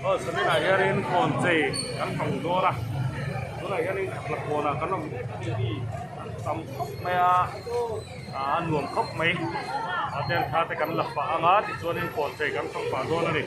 Aw zaninah hianin kawn chei kan hmang dawn a tunah hianin khatla kawnah kan awm mek a ni mi an tam khawp mai a a nuam khawp mai a ten thla te kan la pah ang a tichuanin kawn chei kan hmang pah dawn a ni.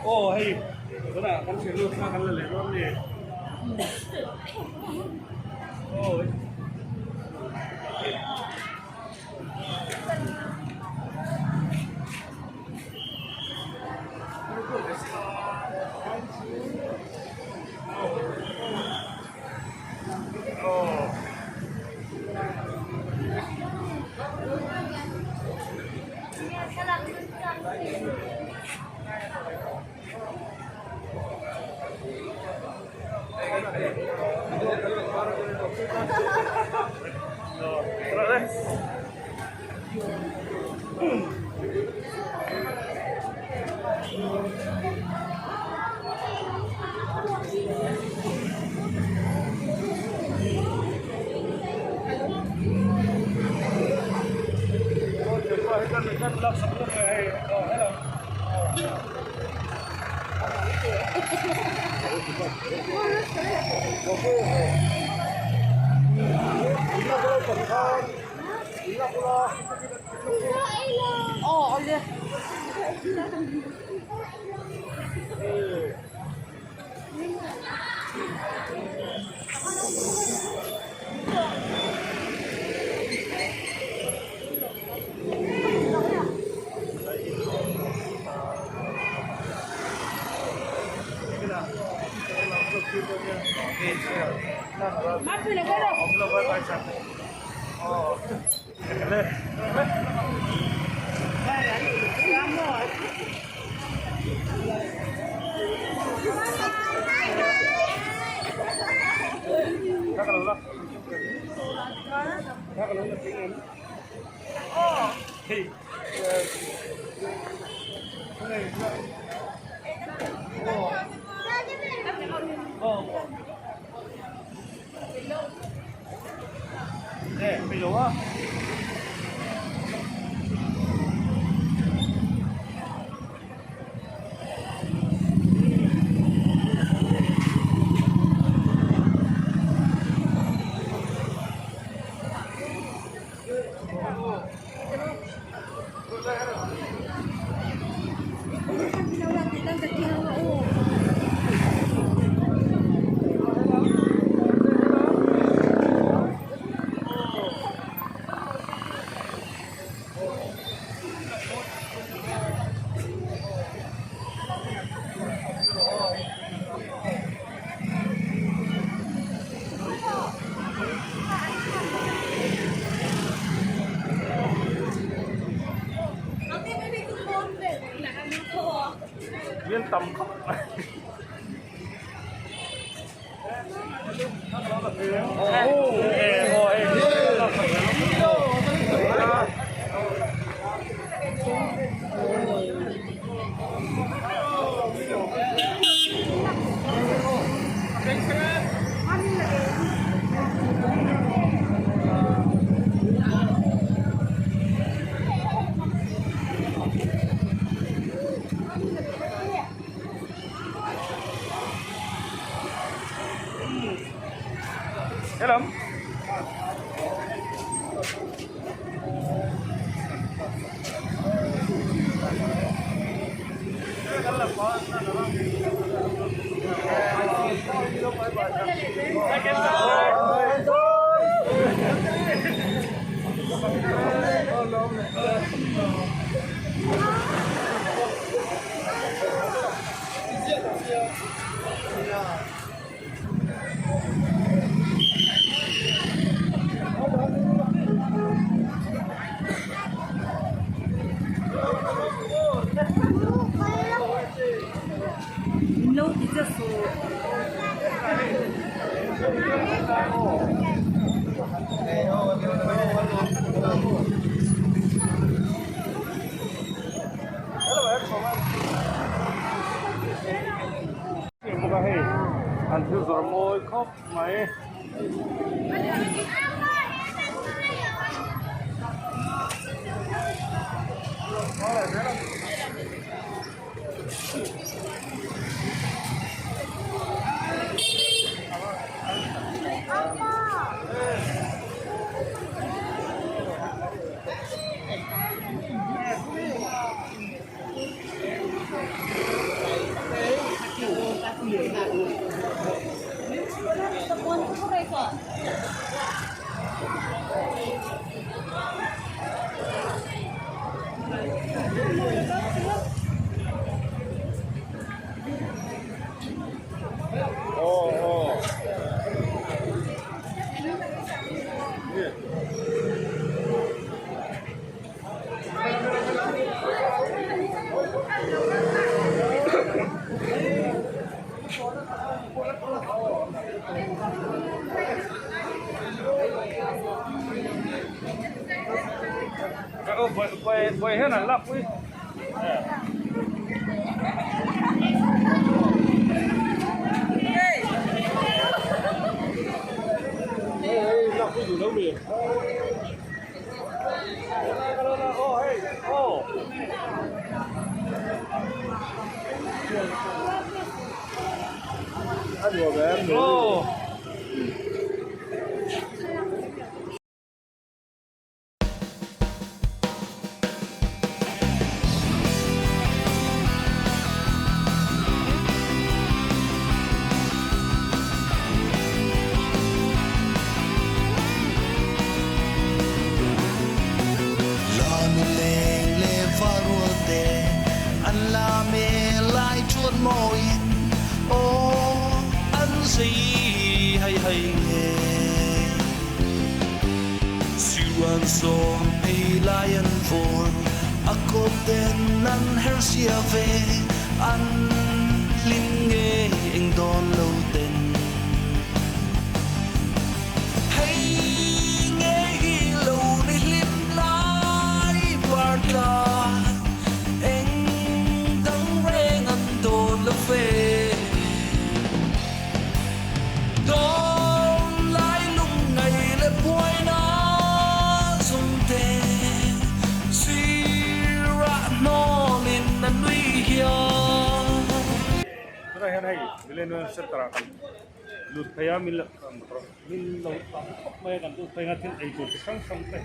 Aw hei tunah kan thlir lut kha kan la leh dawn a ni aw. Mian tam khawp mai. Helam. Bawk a hei an thil zawrh mawi khawp mai. Buai hian an lakpui. Tunah hian hei Millennium Centre ah kan lut phei a min lo tam khawp mai a kan lut phei ang a thil ei tur chi hrang hrang te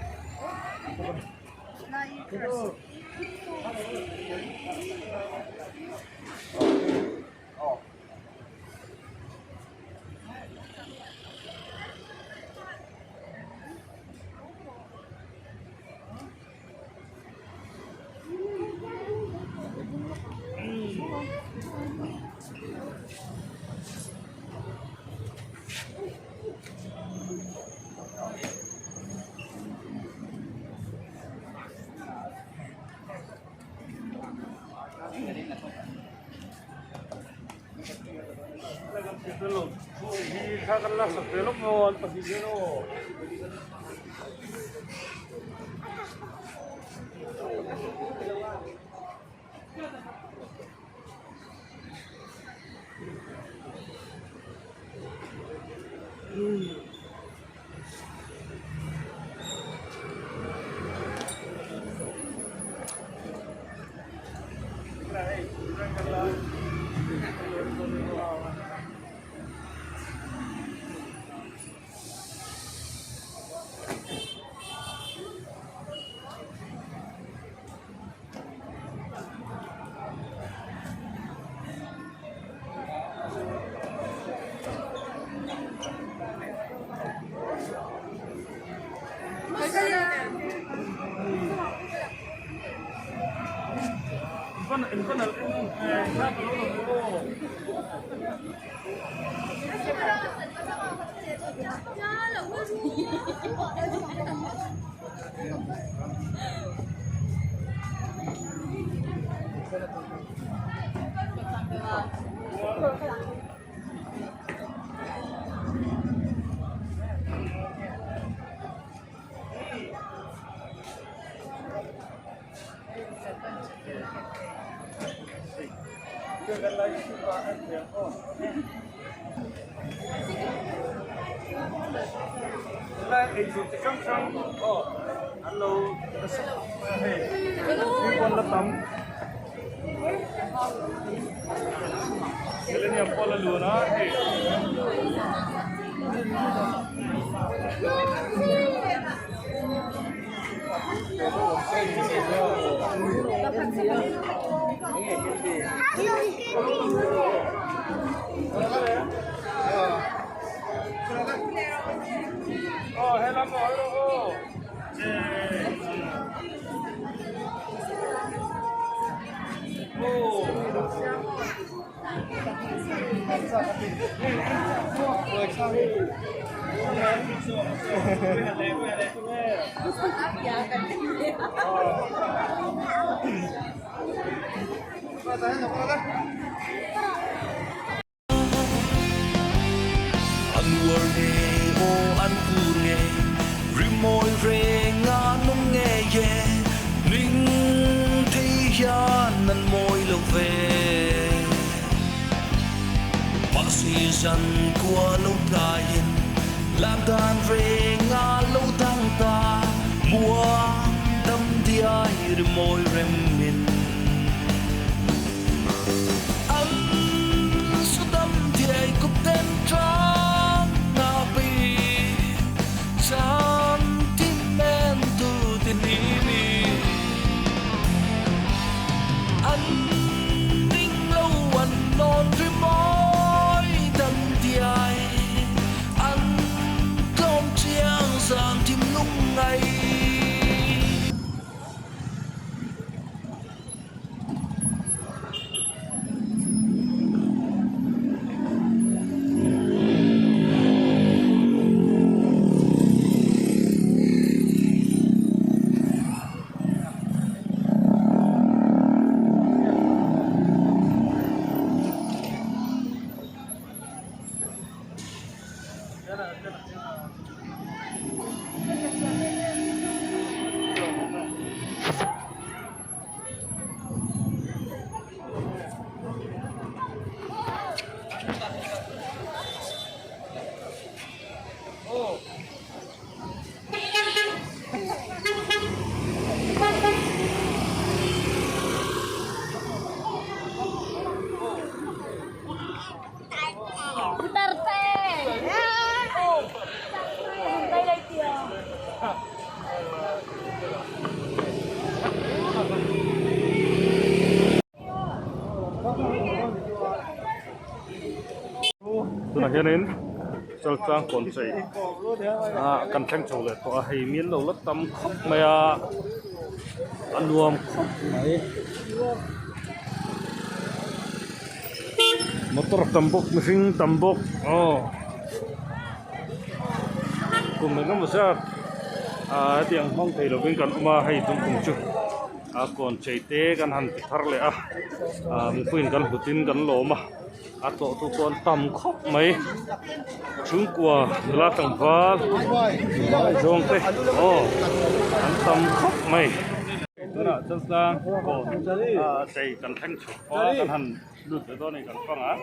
van in va nalh em em ve thla ka lo la ve aw. Helai eitur chi hrang hrang aw an lo nasa khawp mai a hei tui pawn la tam millennium pawh la lun a hei. Aw helam aw rawh aw. An uar nge aw an kur nge rimawi reng a nung ngei e ning thei hian an mawi lo ve. Mahse zan khua lo tlaiin lam dan reng a lo dang ta muang dam diai rimawi remin. An su dam diai kup ten tlang na pi chan tim men tu tin i mi. An ding lo an nawn rimawi dam diai an tlawm chiang zan thim lung ngai. Tunah hianin chalchang kawn chei ah kan thleng chho leh tawh a hei mian lo la tam khawp mai a a nuam khawp mai. Motor tam bawk mihring tam bawk aw kum engemaw zat ah hetiang hmang thei lovin kan awm a hei tun kum chu a kawn chei te kan han ti thar leh a ah mipuiin kan hmutin kan lawm a a tlawh tu pawh an tam khawp mai chhungkua nula tlangval zawng te aw an tam khawp mai. Tunah chaltlang kawn chei kan thleng chhuak a kan han lut ve dawn a ni kan fang a.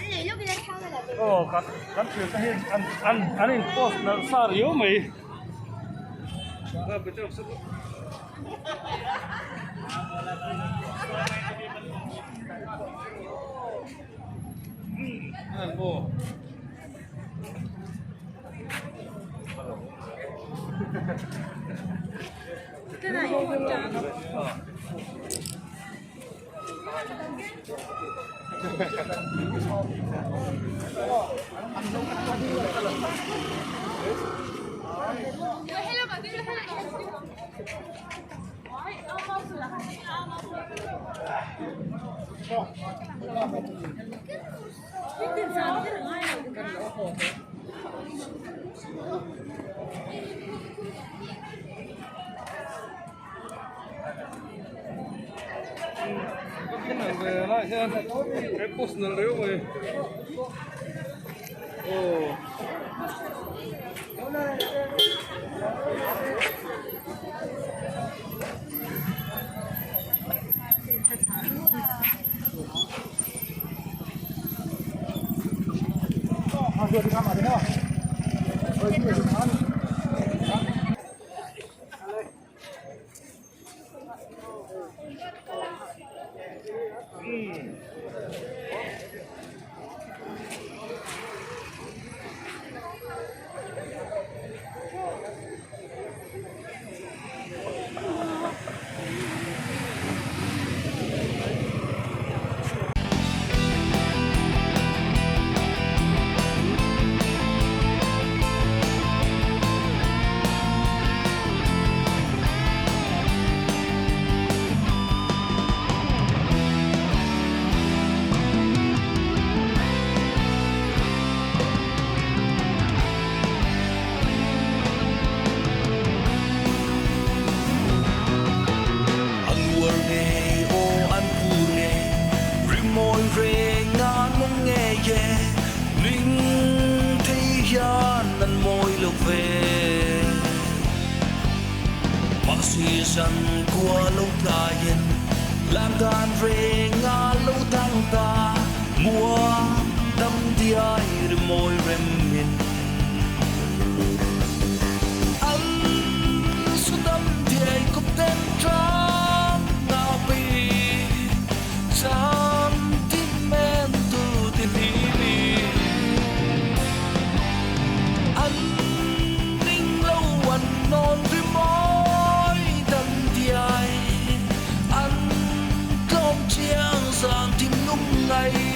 Aw kan kan thil te hi an an an in post nalh sa riau mai. An uar ngei aw an phur ngei rimawi reng a nung ngei e ning thei hian an mawi lo ve. Mahse zan khua lo tlaiin lam dan reng a lo dang ta muang dam diai rimawi remin an su dam diai kawp ten tlang a pi zam tin men tu ti hlim i an ning lo an nawn rimawi dam diai an tlawm chiang zang thinlung ngai.